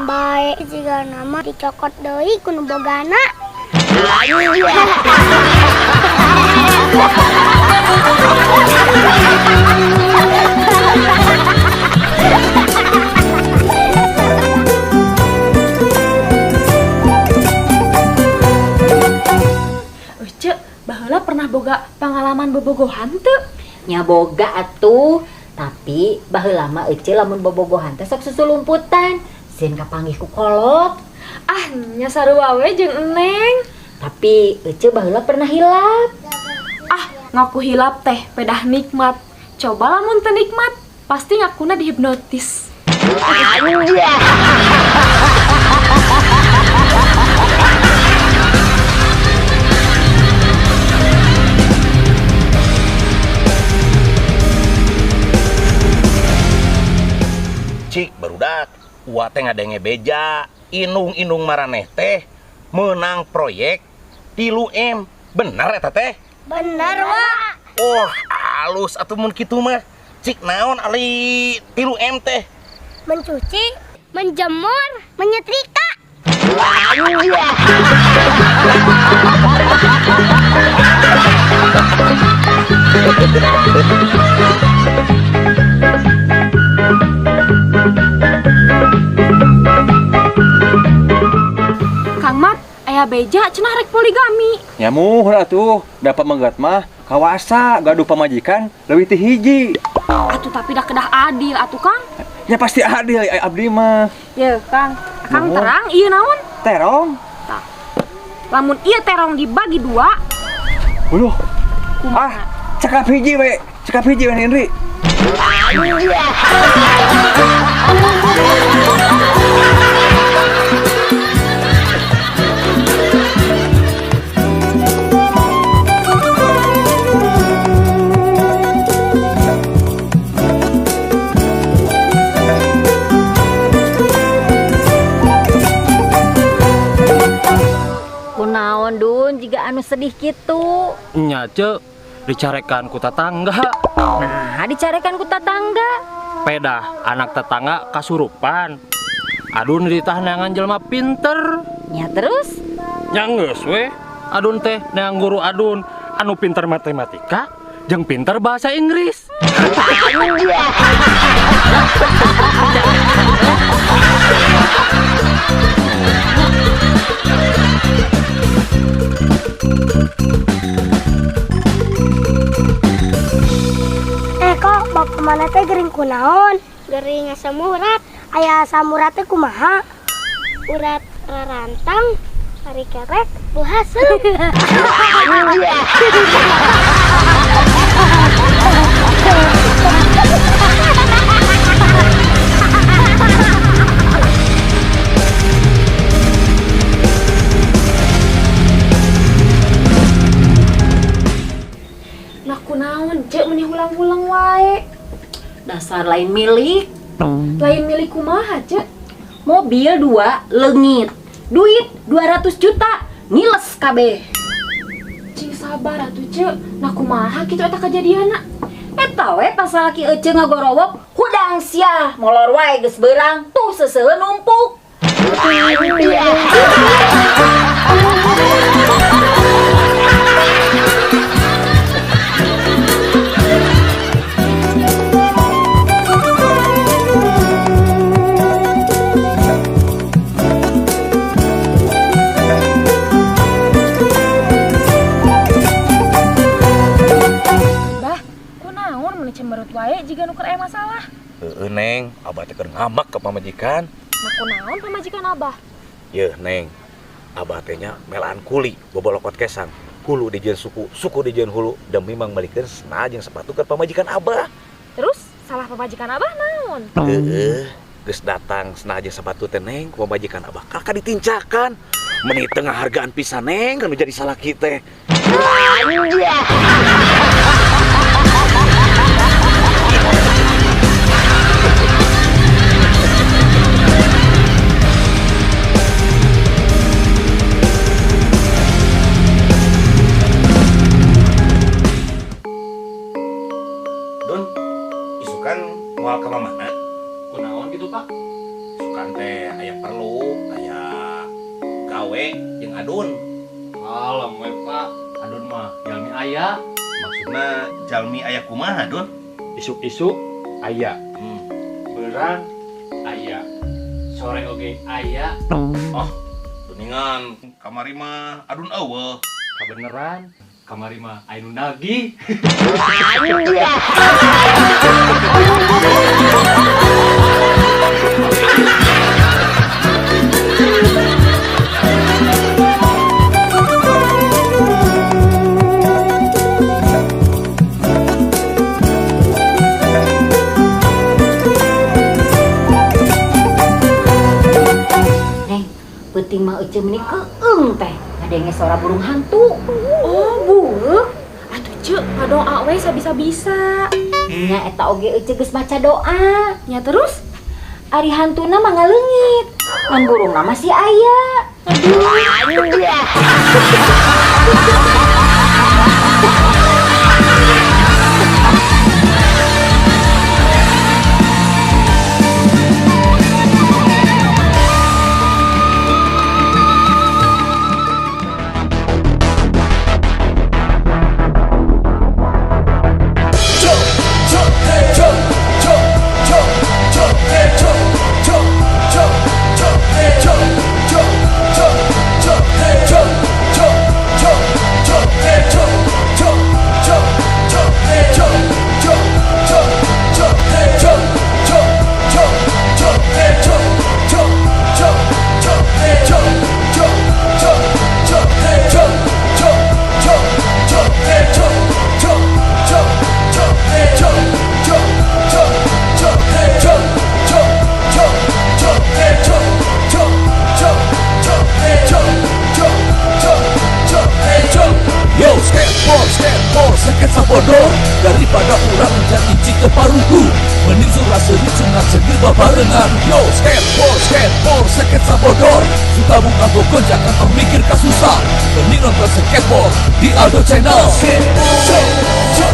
Bae jigana mah dicokot deui ku nu bogana. Ece, baheula pernah boga pengalaman bobogohan teu? Nya boga atuh, tapi baheula mah ece lamun bobogohan teh sok susulumputan, sieun kapanggih ku kolot. Ah, nya sarua we jeung Eneng. Tapi ece baheula pernah hilap. Ah, ngaku hilap teh pedah nikmat. Coba lamun teu nikmat, pasti ngakuna dihipnotis. Cik barudak, Uwa teh ngadenge beja, indung-indung maraneh teh menang proyek 3 M. Bener eta teh? Bener, Wak. Oh, alus atuh mun kitu mah. Cik naon ali 3 M teh? Mencuci, menjemur, menyetrika. Kang Mat, aya beja cenah rek poligami. Nya muhun atuh, da pamegat mah kawasa gaduh pamajikan leuwih ti hiji. Atuh tapi dah kedah adil atuh Kang. Ya pasti adil ai abdi mah. Ye, Kang. Akang Nuhun. terang ieu naon? Terong. Lamun ieu terong dibagi dua, Uluh, kumaha? ah, cekap hiji we, cekap hiji we Indri. Kunaon Dun jiga anu sedih kitu. Nya ce, dicarekan ku tetangga. Nah, dicarekan ku tetangga. Pedah anak tetangga kasurupan. Adun ditah neangan jelema pinter. Nya terus? Nya geus we. Adun teh neang guru adun anu pinter matematika jeung pinter bahasa Inggris. Eh kok bapak mana teh gering kunaon? Gering asam urat. Aya asam urat teh kumaha? Urat rarantang, hari kerek, buhaseum. Nah kunaon ce meni hulang-hulang wae. Dasar lain milik. Lain milik kumaha ce? Mobil 2 leungit. Duit 200 juta ngiles kabeh. Cing sabar atuh ce. Nah kumaha kitu eta kajadianna? Eta we pas salaki ece ngagorowok hudang sia molor wae geus beurang tuh seuseuheun numpuk. Bah, kunaon meni cemberut wae jiga nu keur aya masalah. Heeh, Neng, abah teh keur ngambek ka pamajikan. Nah kunaon pamajikan abah? Yeuh, Neng. Abah teh nya melaan kuli bobolokot kesang. Hulu dijieun suku, suku dijieun hulu demi mangmelikeun sendal jeung sepatu ka pamajikan abah. Terus salah pamajikan abah naon? Heeh, geus datang sendal jeung sepatu teh Neng ku pamajikan abah. Kakak ditincakan. Meni teu ngahargaan pisan Neng kanu jadi salaki teh. Dun, isukan moal ka mamana? Kunaon gitu, Pak? Isukan teh aya perlu jeung Adun? Kalem we, Pak. Adun mah jalmi aya. Maksudna jalmi aya kumaha, Dun? Isuk-isuk aya. Beurang aya. Sore oge aya. Oh, geningan kamari mah Adun euweuh. Kabeneran kamari mah aya nu nagih. Neng, peuting mah ece meni keung teh. Ngadenge suara burung hantu. Oh, buuk. Atuh Ceu, ngadoa we sabisa-bisa. Nya eta oge ece geus maca doa. Nya terus? Ari hantuna mah ngaleungit. Ngan burungna masih aya. Aduh. Yo, skateboard, skateboard, sketsa bodor. Daripada urang jadi cike parugu, mending surah seri sunat segir babarengan. Yo, skateboard, skateboard, sketsa bodor. Suka buka gonjakan tong mikir kasusah, mending nonton skateboard di Aldo Channel. Skateboard.